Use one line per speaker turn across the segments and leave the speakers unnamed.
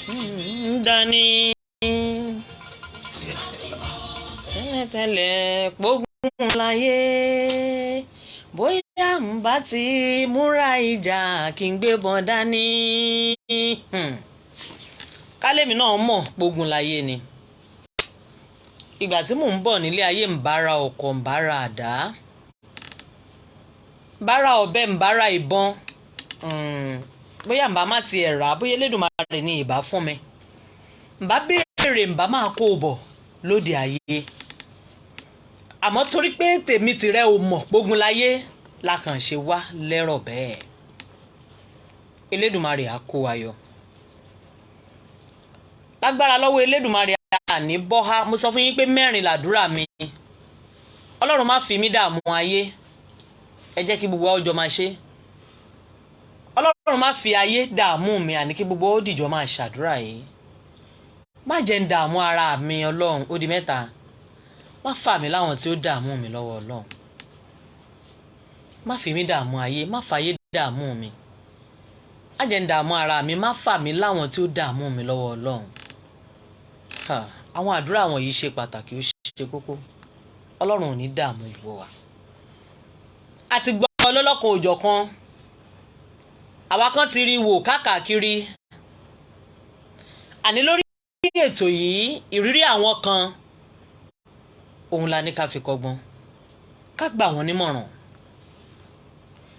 Dání tẹ́lẹ̀tẹ́lẹ̀ pógun láyé, bóyá ń bá ti múra ìjà kí n gbébọn dání. Kálẹ̀mí náà mọ̀ pógun láyé ni. Ìgbà tí mò ń bọ̀ nílé ayé, ń bára ọkọ̀, ń bára àdá, ń bára ọ̀bẹ, ń bára ìbọn. Bóyá ń bá má tiẹ̀ rà á, bóyá Elédùmarè ní ìbá fún mi, ń bá béèrè, ń bá máa kó o bọ̀ lóde ayé. Àmọ́ torí pé tèmi tìrẹ ò mọ̀ pógun láyé, la kàn ṣe wá lẹ́rọ̀ bẹ́ẹ̀. Elédùmarè á kó wa yọ lágbára lọ́wọ́ Elédùmarè. Àní bọ́há, mo sọ fún yín pé mẹ́rin làdúrà mi. Ọlọ́run má fi mí dààmú ayé. Ẹ jẹ́ kí gbogbo ọjọ́ máa ṣe. Ọlọ́run má fi ayé dààmú mi. Àní kí gbogbo ó dìjọ́ máa ṣàdúrà yìí. Má jẹ́ ń dààmú ara mi, Ọlọ́run. Ó di mẹ́ta. Má fà mí láwọn tí ó dààmú mi lọ́wọ́. Ọlọ́run má fi mí dààmú ayé, má fàyé dààmú mi, má jẹ́ ń dààmú ara mi, má fà mí láwọn tí ó dààmú mi lọ́wọ́. Ọlọ́run, àwọn àdúrà wọ̀nyí ṣe pàtàkì, ó ṣe kókó. Ọlọ́run ò ní dààmú gbogbo wa. A ti gbọ́ ọlọ́lọ́kan òjọ̀kan, àwa kan ti rí wò káàkiri. Àní lórí ètò yìí, ìrírí àwọn kan òun la ní ká fi kọ́gbọ́n, ká gbà wọ́n nímọ̀ràn.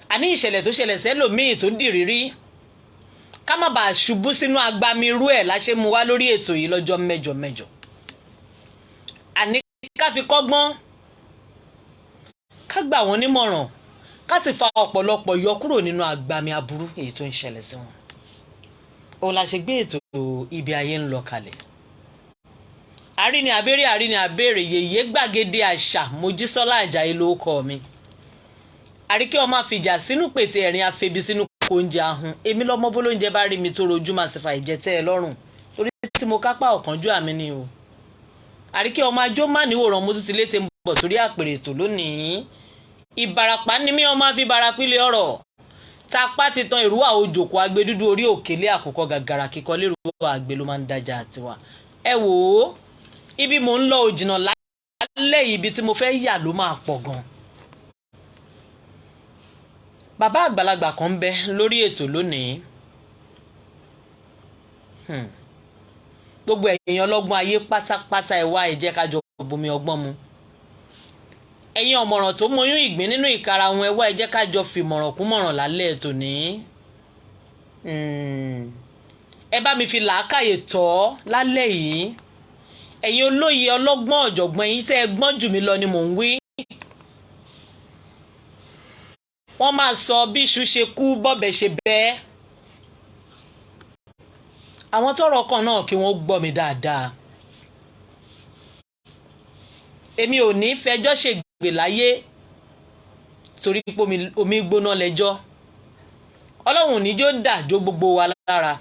Àní ìṣẹ̀lẹ̀ tó ṣẹlẹ̀ sẹ́lòmíì tó dìrírí, ká má bàa ṣubú sínú agbami irú ẹ̀ la ṣe mú wá lórí ètò yìí lọ́jọ́ mẹ́jọ mẹ́jọ. Àní ká fi kọ́gbọ́n, ká gbà wọ́n nímọ̀ràn, ká sì fa ọ̀pọ̀lọpọ̀ yọ kúrò nínú agbami aburú èyí tó ń ṣẹlẹ̀ sí wọn. Òun la ṣe gbé ètò Ibi Ayé ń Lọ kalẹ̀. Àríni àbẹ́rẹ́, àríni àbẹ́rẹ́, yèyé gbàgede àṣà, Mojísọ́lá Àjàyí ló kọ́ mi. Àríkẹ́ ọmọ àfìjà sínú pètè ẹ̀rín, afebi sínú oúnjẹ ahun. Èmi lọ́mọ bó lóúnjẹ bá rí mi tó rojú, máa sì fà ìjẹtẹ́ ẹ lọ́rùn, torí tí mo kápá ọ̀kánjú àmì ni o. Àríkẹ́ ọmọ ajó má níwòrán, mo tún ti létí ń bọ̀ sórí àpèrè ètò lónìí. Ìbàràpá ni mí, ọmọ àfi barapílẹ̀ ọ̀rọ̀ tapá ti tan ìrúwà òjòkó agbẹdúdú orí òkèlè àkùkọ gàgàrà kíkọ lérò àgbẹ̀ ló máa ń dájà tiwa. Ẹ wò ó, ibi mò ń lọ òjìnà lálẹ́. Ibi tí mo fẹ́ yà ló máa pọ̀ gan. Bàbá àgbàlagbà kan ń bẹ lórí ètò lónìí. Gbogbo ẹ̀yin ọlọ́gbọ́n ayé pátápátá, ẹ wá, ẹ jẹ́ ká jọ bomi ọgbọ́n mu. Ẹ̀yin ọ̀mọ̀ràn tó mọyún ìgbín nínú ìkarahun, ẹ wá, ẹ jẹ́ ká jọ fìmọ̀ràn kún mọ̀ràn lálẹ́ tòní. Ẹ bá mi fi làákàyè tọ́ lálẹ́ yìí. Ẹ̀yin olóye, ọlọ́gbọ́n, ọ̀jọ̀gbọ́n, ẹ̀yin tẹ́ ẹ gbọ́n jù mí lọ ni mò ń wí. Wọ́n máa sọ bí iṣu ṣe kú, bọ́bẹ̀ ṣe bẹ́ẹ̀. Àwọn tọ́rọ̀ kàn náà, kí wọ́n gbọ́ mi dáadáa. Èmi ò ní fẹjọ́ ṣègbè láyé, torí pé omi gbóná lẹ́jọ́. Ọlọ́run ò ní jó dà jó gbogbo wa lára.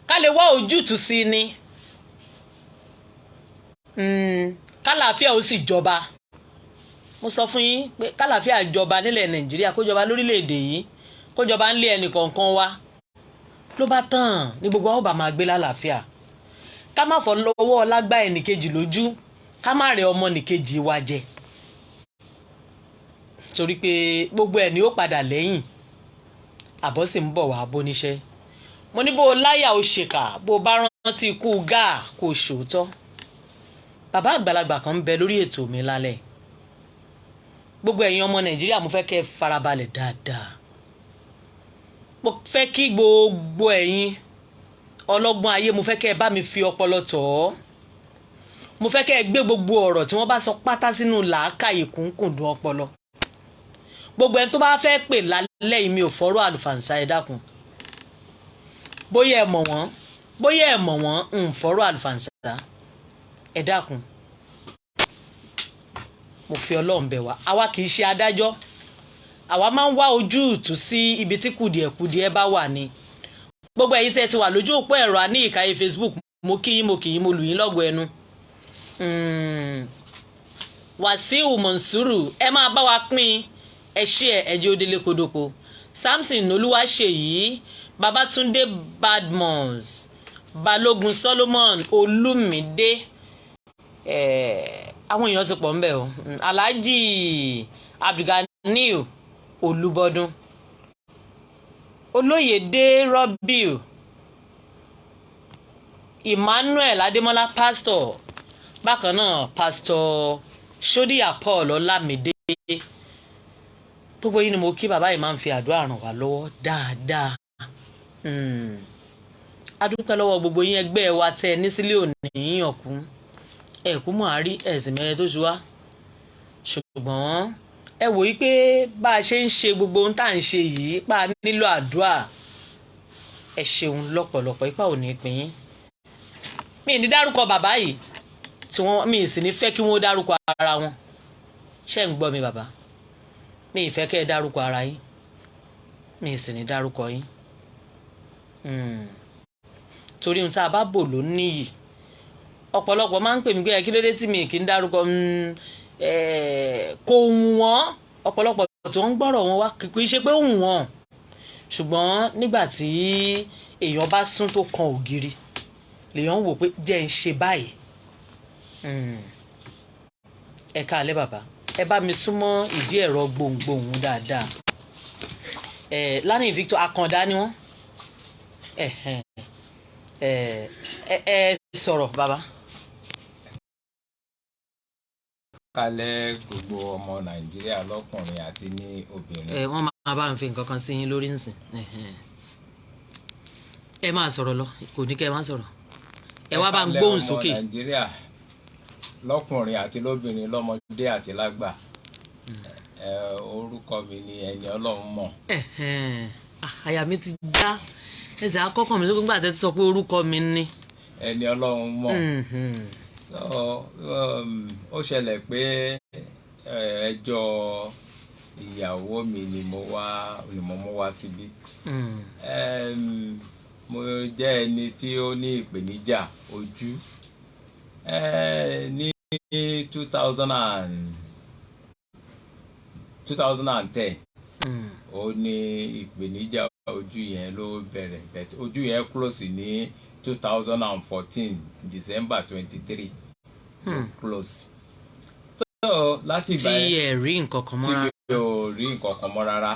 Ká lè wá ojútùú sí ni, kálàáfíà ó sì jọba. Mo sọ fún yín pé kálàáfíà jọba nílẹ̀ Nàìjíríà, kó jọba lórílẹ̀‐èdè yìí, kó jọba ńlé ẹnì kọ̀ọ̀kan wa, ló bá tán ní gbogbo àwọn ọba máa gbé lálàáfíà. Ká má fọ lọ́wọ́ ọlágbá ẹnìkejì lójú, ká má rẹ ọmọ nìkejì wa jẹ, torí pé gbogbo ẹ̀ ni ó padà lẹ́yìn. Àbọ̀ sì ń bọ̀ wá bóníṣẹ́. Mo ní bó o láyà o ṣèkà, bó o bá rántí ikú gáà, kó o ṣòótọ́. Bàbá àgbàlagbà kan ń bẹ lórí ètò mi lálẹ́. Gbogbo ẹ̀yin ọmọ Nàìjíríà, mo fẹ́ kẹ́ ẹ farabalẹ̀ dáadáa. Mo fẹ́ kí gbogbo ẹ̀yin ọlọ́gbọ́n ayé, mo fẹ́ kẹ́ ẹ bá mi fi ọpọlọ tọ̀ ọ́. Mo fẹ́ kẹ́ ẹ gbé gbogbo ọ̀rọ̀ tí wọ́n bá sọ pátá sínú làákàyè kúnkùndùn ọpọlọ. Gbogbo ẹni tó bá fẹ́ pè lálẹ́ yìí, mi ò fọ́rọ̀ àlùfàǹsá, ẹ dákun. Bóyá ẹ mọ̀ wọ́n, bóyá ẹ mọ̀ wọ́n, ń fọ́rọ̀ àlùfàǹsá, ẹ dákun. Mo fi Ọlọ́run bẹ̀ wá. Àwa kì í ṣe adájọ́, àwa máa ń wá ojútùú sí ibi tí kùdìẹ̀kudiẹ bá wà ní. Gbogbo ẹ̀yin tẹ́ ti wà lójú òpó ẹ̀rọ àní ìkàyè Facebook, mo kí yín, mo kì yín, mo lù yín lọ́gọ̀ọ́ ẹnu. Wàsíù Mọ̀nsúrù, ẹ máa bá wa pín, ẹ ṣí ẹ, ẹ jẹ́ ó délé kodoko. Samson Olúwaṣèyí, Babatunde Badmus, Balógun Solomon Olúmídé. Àwọn èèyàn ti pọ̀ ńbẹ̀ o. Alhaji Abdulganiu Olúbọdún, Olóyèdè Rọ́bìù Emmanuel Adémọ́lá, pastor, bákan náà Pastor Sodiya Paul Ọlámídé, gbogbo yìí ni mo kí. Bàbá yìí máa ń fi àdúrà ràn wá lọ́wọ́ dáadáa. A dúpẹ́ lọ́wọ́ gbogbo yín, ẹgbẹ́ wa tẹ ní sílé òní ọ̀kú ẹ̀kú mọ̀hárí ẹ̀sìn mẹ́rẹ́ tó ṣu wá, ṣùgbọ́n ẹ wò yí pé bá a ṣe ń ṣe gbogbo ohun tá à ń ṣe yìí pa nílò àdúrà. Ẹ ṣeun lọ́pọ̀lọpọ̀, ipa ò ní pín yín. Mi ní dárúkọ bàbá yìí tí wọ́n, mi sì ní fẹ́ kí wọ́n dárúkọ ara wọn. Ṣé ń gbọ́ mi, bàbá? Mi ì fẹ́ kẹ́ ẹ dárúkọ ara yín, mi sì ní dárúkọ yín, torí ohun tá a bá bò ló níyì. Ọ̀pọ̀lọpọ̀ máa ń pè mí pé kí ló dé tí mi kì í dárúkọ. Kò wù wọ́n. Ọ̀pọ̀lọpọ̀ tó ń gbọ́rọ̀ wọn wá, kì í ṣe pé ó wù wọ́n, ṣùgbọ́n nígbà tí èèyàn bá sún tó kan ògiri lèèyàn ń wò pé jẹ́ ń ṣe báyìí. Ẹ káalẹ́, bàbá. Ẹ bá mi súnmọ́ ìdí ẹ̀rọ gbohùngbohùn dáadáa. Ẹ Lánìí Victor Àkàndá ni wọ́n. Ẹ ẹ ẹ sọ̀rọ̀, bàbá.
Kálẹ̀, gbogbo ọmọ Nàìjíríà lọ́kùnrin àti ní obìnrin.
Ẹ wọ́n máa bá ń fi nǹkan kan sí yín lórí nsìn. Ẹ máa sọ̀rọ̀ lọ, kò ní kẹ́ ẹ má sọ̀rọ̀. Ẹ wá bá ń gbóhùn sókè.
Ọmọ Nàìjíríà lọ́kùnrin àti lóbìnrin, lọ́mọdé àti lágbà, ẹ orúkọ mi ni Ẹni Ọlọ́run Mọ̀.
Àyà mi ti já, ẹsẹ̀ akọ́kàn mi sókè nígbà tẹ́ ti sọ pé orúkọ mi ni.
Ẹni Ọlọ́run Mọ̀. So ó ṣẹlẹ̀ pé ẹjọ́ ìyàwó mi ni mo wá, ni mo mú wá síbí. Mo jẹ́ ẹni tí ó ní ìpèníjà ojú ní 2010. Ó ní ìpèníjà ojú yẹn ló bẹ̀rẹ̀, but ojú yẹn close ní 2014, December 23 close. So láti ìgbà
tí
yẹn
ẹ rí nǹkan kan mọ́
tí
rárá.
Mi ò rí nǹkan kan mọ́ rárá.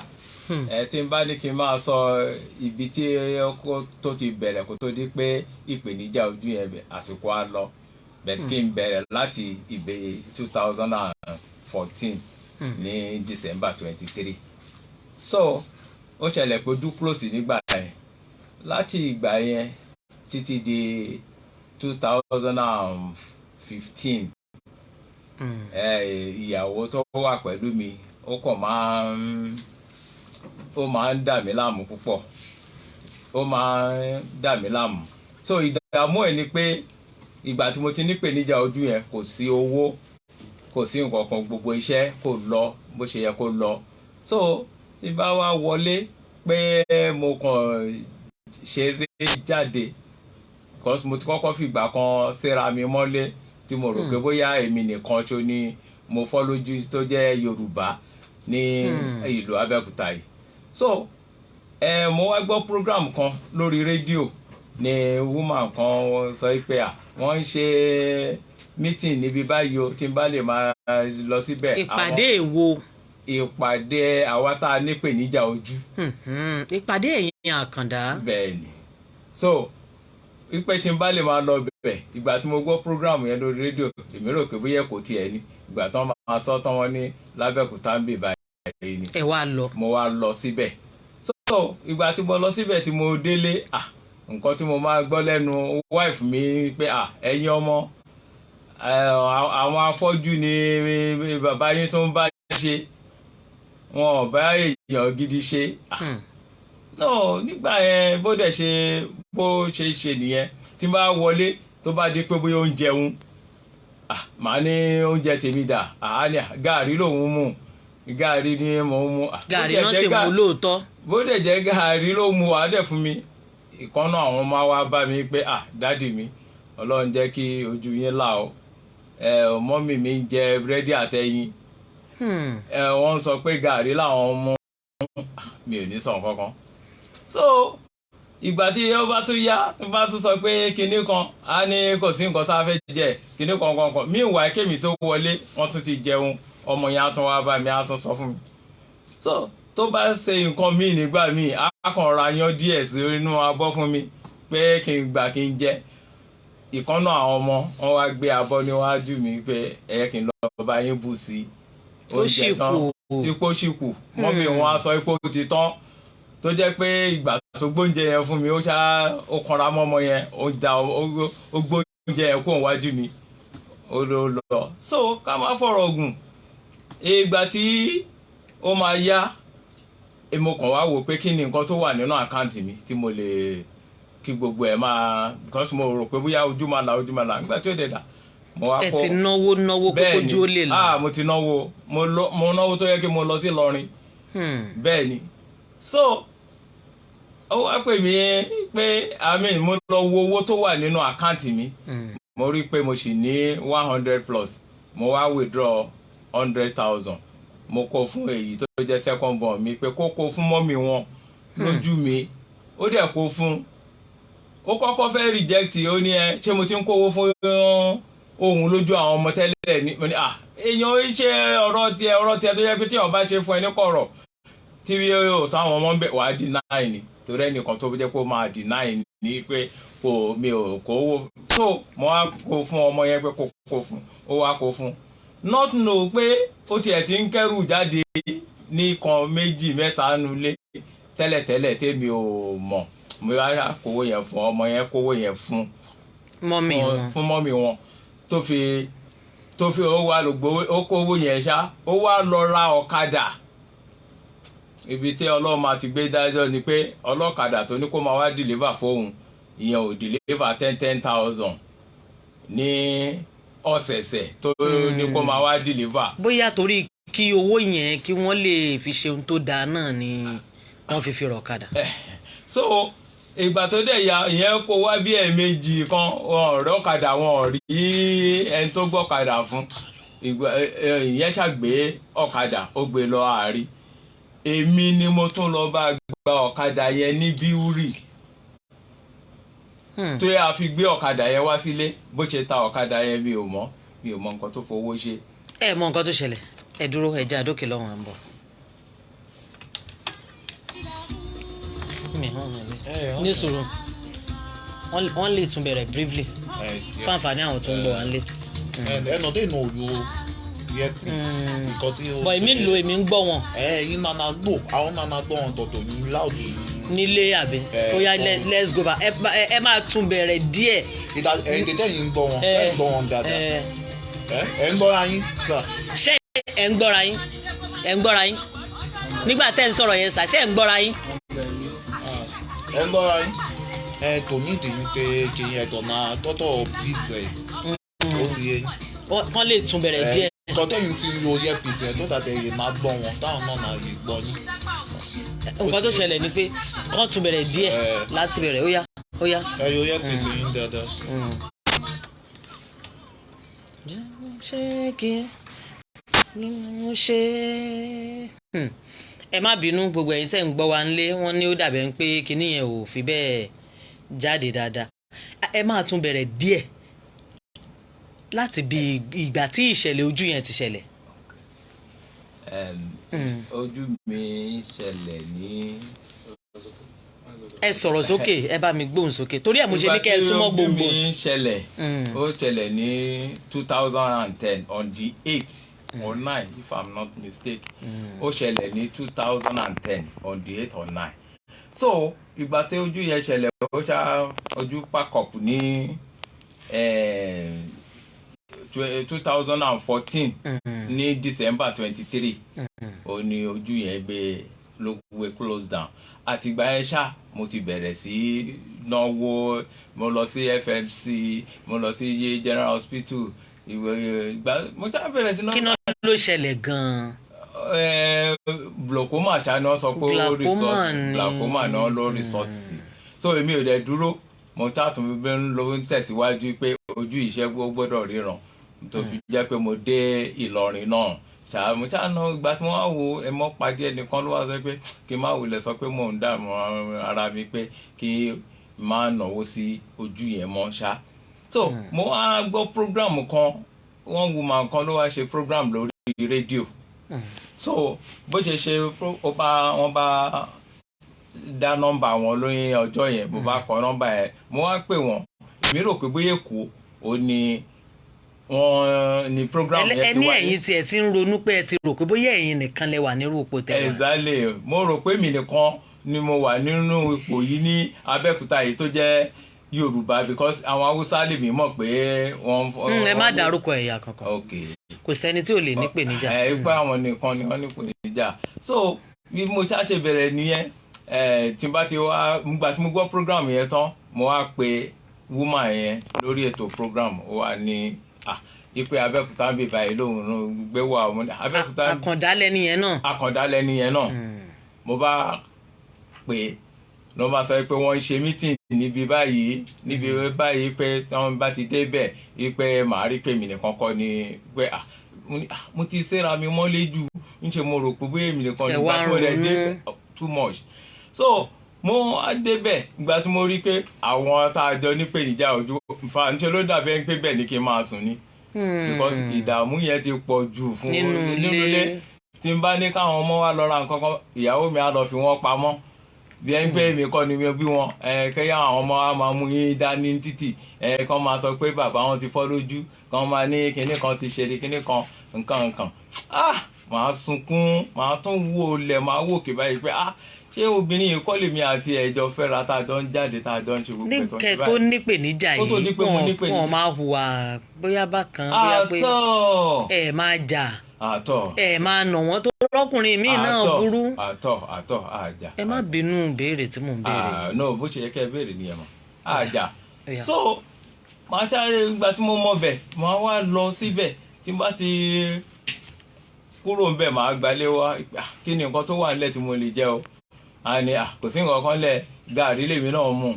Ẹ tí n bá ní kí n máa sọ ibi tí ó tó ti bẹ̀rẹ̀ kó tó di pé ìpèníjà ojú yẹn bẹ̀, àsìkò á lọ, but kí n bẹ̀rẹ̀ láti ìbẹ̀rẹ̀ 2014 ní December 23. So ó ṣẹlẹ̀ pé ojú close nígbà yẹn. Láti ìgbà yẹn títí di 2015, ìyàwó tó wà pẹ̀lú mi, ó kàn máa ń dà mí láàmú púpọ̀, ó máa ń dà mí láàmú. So ìdààmú ẹ̀ ni pé ìgbà tí mo ti nípèníjà ojú yẹn, kò sí owó, kò sí nǹkan kan, gbogbo iṣẹ́ kò lọ bó ṣe yẹ kó lọ. So tí bá wá wọlé pé mo kàn ṣeré jáde, because mo ti kọ́kọ́ fìgbà kan séra mi mọ́lé tí mo rò pé bóyá èmi nìkan ṣo ni mo fọ́ lójú tó jẹ́ Yorùbá ní ìlú Abẹ́òkúta yìí. So mo wá gbọ́ program kan lórí rédíò ni woman kan sọ pé à wọ́n ń ṣe meeting níbi báyìí o, tí n bá lè máa lọ síbẹ̀.
Ìpàdé èwo?
Ìpàdé àwa tá a nípèníjà ojú.
Ìpàdé ẹ̀yin àkàndá.
Bẹ́ẹ̀ ni. So wípé tí n bá lè máa lọ bẹ̀. Ìgbà tí mo gbọ́ program yẹn lórí rédíò, èmi rò pé bóyá kò tiẹ̀ ní. Ìgbà tí wọ́n máa sọ tán, wọ́n ní l'Ábẹ́òkúta ń bì báyìí ni.
Ẹ wá lọ.
Mo wá lọ síbẹ̀. So ìgbà tí mo lọ síbẹ̀, tí mo délé, ah, nǹkan tí mo máa gbọ́ lẹ́nu wife mi pé, "Ah, ẹ̀yin ọmọ, àwọn afọ́jú ni bàbá yín tó ń bá ṣe, wọn ò bá èèyàn gidi ṣe." No, nígbà yẹn, bó dẹ̀ ṣe bó ṣe ṣe nìyẹn. Tí n bá wọlé, tó bá di pé bóyá oúnjẹ ń, màá ní oúnjẹ tèmi dà? Àá ní gààrí lòún mú, gààrí ni mò ń mu.
Gààrí náà sì mú lóòótọ́.
Bó dẹ̀ jẹ́ gààrí ló mu, wàá dẹ̀ fún mi. Ìkànnà àwọn ọmọ wa bá mi pé, "Ah, daddy mi, Ọlọ́run jẹ́ kí ojú yín là ó. Ẹ mummy mi ń jẹ búrẹ́dì àtẹyin, ẹ wọ́n sọ pé gààrí làwọn mú." Mi ò ní sọ nǹkan kan. So ìgbà tí ó bá tún yá, tó bá tún sọ pé kinní kan, á ní kò sí nǹkan tá a fẹ́ jẹ, kinní kan kan kan. Meanwhile, kémi tó wọlé, wọ́n tún ti jẹun. Ọmọ yẹn á tún wá bá mi, á tún sọ fún mi. So tó bá ṣe nǹkan míì nígbà míì, á kàn ra yan díẹ̀ sí inú abọ́ fún mi pé kí n gbà kí n jẹ. Ìkànnà àwọn ọmọ wọn wá gbé abọ́ níwájú mi pé ẹ kí n lọ bá yín bù sí
Ó sì
oúnjẹ tán.
Kù.
Ipò sì kù. Mummy wọn á sọ ipò ti tán, tó jẹ́ pé ìgbà tó gbóúnjẹ yẹn fún mi, ó ṣá ó kanra mọ́mọ yẹn, ó da ó gbóúnjẹ yẹn kó wájú mi, ó ló lọ. So ká má fọ̀rọ̀ gùn, ìgbà tí ó máa yá, mo kàn wá wò pé kí ni nǹkan tó wà nínú account mi tí mo lè kí gbogbo ẹ̀ máa, because mo rò pé bóyá ojú máa là, ojú máa là. Nígbà tí ó dẹ̀ dà, mo wá
Ẹ
kó
ti náwó náwó kókó
Bẹ́ẹ̀ ni.
ojú ó lè lọ.
Ah, mo ti náwó, mo náwó tó yẹ kí mo lọ sí Ìlọrin. Bẹ́ẹ̀ ni. So ó wá pè mí pé, I mean, mo lọ wo owó tó wà nínú account mi. Mo rí i pé mo sì ní 100 plus. Mo wá withdraw 100,000, mo kó fún èyí tó jẹ́ second born mi pé kó kó fún mummy wọn lójú mi. Ó dẹ̀ kó fún. Ó kọ́kọ́ fẹ́ reject. Ó ní, ẹ ṣé mo ti ń kówó fún òun lójú àwọn ọmọ tẹ́lẹ̀ ní? Mo ní, à, èèyàn ṣe ọ̀rọ̀ tiẹ̀, ọ̀rọ̀ tiẹ̀ tó yẹ pé tí èèyàn bá ṣe fún ẹ ní kọ̀rọ̀, tí yóò sáwọn ọmọ ń bẹ̀, wàá deny ni, torí ẹnìkan tó jẹ́ kó máa deny ni pé kò mi ò kówó. So mo wá kó fún ọmọ yẹn pé kó kó fún. Ó wá kó fún, not know pé ó tiẹ̀ ti ń kẹ́rù jáde ní kan, méjì, mẹ́ta nulẹ̀ tẹ́lẹ̀tẹ́lẹ̀ tèmi ò mọ̀. Mo wá kówó yẹn fún ọmọ yẹn, kówó yẹn fún
Mummy wọn.
Fún mummy wọn, tó fi ó wá lọ gbowó, ó kówó yẹn ṣá, ó wá lọ ra ọ̀kadà. Ibi tí Ọlọ́run máa ti gbé dájọ́ ni pé ọlọ́kadà tó ní kó máa wá deliver fóun, ìyẹn ò deliver 10,000 ní ọ̀sẹ̀ẹ̀sẹ̀ tó ní kó máa wá deliver.
Bóyá torí kí owó yẹn, kí wọ́n lè fi ṣe ohun tó dáa náà ni wọ́n fi rọ̀kadà.
So ìgbà tó dẹ̀ ya, ìyẹn kó wá bí ẹ̀ẹ̀mejì kan, wọn ò rí ọ̀kadà, wọn ò rí ẹni tó gbọ́kadà fún. Ìgbà ìyẹn ṣàgbé ọ̀kadà, ó gbé lọ àárí. Èmi ni mo tún lọ bá gba ọ̀kadà yẹn ní bíúrì tó yẹ a fi gbé ọ̀kadà yẹn wá sílé. Bó ṣe ta ọ̀kadà yẹn, mi ò mọ̀, mi ò mọ̀ nǹkan tó fowó ṣe.
Ẹ mọ nǹkan tó ṣẹlẹ̀, ẹ dúró, ẹ jẹ́ àdókè lọ́wọ́n, à ń bọ̀. Mi hàn mí ní sùúrù, wọ́n lè tún bẹ̀rẹ̀ briefly fún àǹfààní àwọn tó ń gbọ́ wá nílé.
Ẹnà dé inú òyò yẹ nǹkan tí ó.
Bọ̀ èmi ń lo, èmi ń gbọ́ wọn.
Ẹ yín nana gbò, àwọn nana gbọ́ wọn tọ̀tọ̀ ní loud ní.
Nílé àbí? Ó yá, let's go back. Ẹ máa tún bẹ̀rẹ̀ díẹ̀.
Ìdá ẹ tètè yín ń gbọ́ wọn, ẹ ń gbọ́ wọn dáadáa. Ẹ ẹ ń gbọ́ra yín sà.
Ṣé ẹ ń gbọ́ra yín? Ẹ ń gbọ́ra yín nígbà tẹ́ ń sọ̀rọ̀ yẹn sà? Ṣé ẹ ń gbọ́ra yín?
Ẹ ń gbọ́ra yín. Ẹ tò ní ìdí ní pé kí ẹ̀tọ̀ náà tọ́tọ̀ bí ẹ̀ ó ti yé yín.
Wọ́n lè tún bẹ̀rẹ̀ díẹ̀.
Nǹkan tẹ́yìn fi ń lo earpiece ẹ̀ tó dàbẹ̀ yìí máa gbọ́ wọn, táwọn náà máa yìí gbọ́ yín.
Nǹkan tó ṣẹlẹ̀ ni pé kán tún bẹ̀rẹ̀ díẹ̀ láti bẹ̀rẹ̀. Ó yá, ó yá.
Ẹ yọ earpiece yín dáadáa.
Ṣé kí ni mo ṣe? Ẹ má bínú, gbogbo ẹ̀yin tẹ́ ń gbọ́ wa nílé, wọ́n ní ó dàbẹ̀ ń pé kinní yẹn ò fi bẹ́ẹ̀ jáde dáadáa. Ẹ máa tún bẹ̀rẹ̀ díẹ̀ láti bí ìgbà tí ìṣẹ̀lẹ̀ ojú yẹn ti ṣẹlẹ̀.
Ojú mi ṣẹlẹ̀ ní.
Ẹ sọ̀rọ̀ sókè, ẹ bá mi gbóhùn sókè, torí ẹ̀ mo ṣe ní kẹ́ ẹ súnmọ́
Ìgbà tí ojú
gbòǹgbò.
mi ṣẹlẹ̀, ó ṣẹlẹ̀ ní 2010 on the 8 or 9, if I'm not mistaken. Ó ṣẹlẹ̀ ní 2010 on the 8 or 9. So ìgbà tí ojú yẹn ṣẹlẹ̀, ó ṣá ojú pack up ní 2014 ní December 23. Ó ní ojú yẹn gbé ló gbé close down. Àtìgbà yẹn ṣá mo ti bẹ̀rẹ̀ sí náwó. Mo lọ sí FMC, mo lọ sí Yé General Hospital. Ìwé ìgbà mo ṣá bẹ̀rẹ̀ sí
Kí náà ló ṣẹlẹ̀ gan-an?
Glaucoma ṣá ni wọ́n sọ pé ó
Glaucoma
result
ni.
Glaucoma náà ló result sí. So èmi ò dẹ̀ dúró, mo ṣá tún bí ń lọ ń tẹ̀síwájú pé ojú ìṣẹ́ gbọ́dọ̀ ríran, tó fi jẹ́ pé mo dé Ìlọrin náà. Ṣáà mo ṣáà ná. Ìgbà tí wọ́n á wo ẹ mọ́ pàdé ẹnìkan ló wá sọ pé kí n má wulẹ̀ sọ pé mò ń dààmú ara mi, pé kí n má náwó sí ojú yẹn mọ́ ṣá. So mo wá gbọ́ program kan, one woman kan ló wá ṣe program lórí rédíò. So bó ṣe ṣe ó bá wọ́n bá dá nọ́mbà wọn lóyún ọjọ́ yẹn, mo bá kọ nọ́mbà yẹn, mo wá pè wọ́n. Èmi rò pé bóyá Èkó ò ní wọ́n ní program yẹn ti
Ẹni
wáyé.
Ẹ̀yin tiẹ̀ ti ń ronú pé ẹ ti rò pé bóyá ẹ̀yin nìkan lẹ wà nírú ipò tẹ́ wà.
Exactly. Mo rò pé mi nìkan ni mo wà nínú ipò yìí ní Abẹ́òkúta yìí tó jẹ́ Yorùbá, because àwọn Haúsá lè mí mọ̀ pé wọ́n.
Ẹ má dárúkọ ẹ̀yà kankan.
Ok.
Kò sẹ́ni tí ò lè nípèníjà.
Ẹ pé àwọn nìkan ni wọ́n nípèníjà. So bí mo ṣáà ṣe bẹ̀rẹ̀ nìyẹn. Ẹ tí n bá ti wá nígbà tí mo gbọ́ program yẹn tán, mo wá pe woman yẹn lórí ètò program. Ó wà ní ipe Abẹ́òkúta ń bì báyìí lòun ló gbé wà. Mo ní Abẹ́òkúta.
Àkàndá lẹni yẹn náà.
Àkàndá lẹni yẹn náà. Mo bá pè é, ló bá sọ pé wọ́n ń ṣe meeting níbi báyìí níbi báyìí, pé tí wọ́n bá ti débẹ̀, pé màá rí pé mi nìkan kọ́ ni, pé mo ní, mo ti séra mi mọ́lé jù, ń ṣe mo rò pé bóyá èmi nìkan
Ẹ
nígbà
wá
tí mo rẹ̀
ń
dé
ronú.
too much. So mo wá débẹ̀, ìgbà tí mo rí pé àwọn tá a jọ nípèníjà ojú nfa, ńṣe ló dàbí ẹni pé bẹ́ẹ̀ ni kí n máa sùn ni, because ìdààmú yẹn ti pọ̀ jù fún
Nínú
nínú
ilé.
ilé. Tí n bá ní káwọn ọmọ wa lọ ra nǹkan kan, ìyàwó mi á lọ fi wọ́n pamọ́ bí ẹni pé èmi kọ́ ni mi bí wọn. Ẹ kẹ́yà àwọn ọmọ wa máa mú yín dání títì, ẹ kàn máa sọ pé bàbá wọn ti fọ́ lójú, kàn máa ní kinní kan ti ṣe kinní kan, nǹkan nǹkan. Màá sunkún, màá tún wò lẹ̀, màá wò kí báyìí pé ṣé obìnrin yìí kọ́ lèmi àti ẹ̀jọ̀ fẹ́ra, tá a jọ ń jáde, tá a jọ ń ṣe gbogbo ẹ̀ tó ń ṣe
Níkẹ́ tó
báyìí?
nípèníjà
Kó tó di
yìí,
pé mo
wọn
nípèníjà.
wọn máa hùwà bóyá bákan, bóyá pé
Àtọ̀.
ẹ máa jà,
Àtọ̀.
ẹ máa nà wọ́n, tó rọ́kùnrin míì náà
Àtọ̀.
burú.
Àtọ̀, àtọ̀, àjà.
Ẹ má bínú, béèrè tí mò ń béèrè.
No, bó ṣe yẹ kẹ́ ẹ béèrè nìyẹn mọ̀, àjà.
Ó yá.
So màá sáré, ìgbà tí mo mọ̀ bẹ̀, màá wá lọ síbẹ̀. Tí n bá ti kúrò ńbẹ̀, màá gbalé wá. Kí ni nǹkan tó wà nílẹ̀ tí mo lè jẹ o? A ní kò sí nǹkan kan lẹ̀, gàrí lèmi náà mú.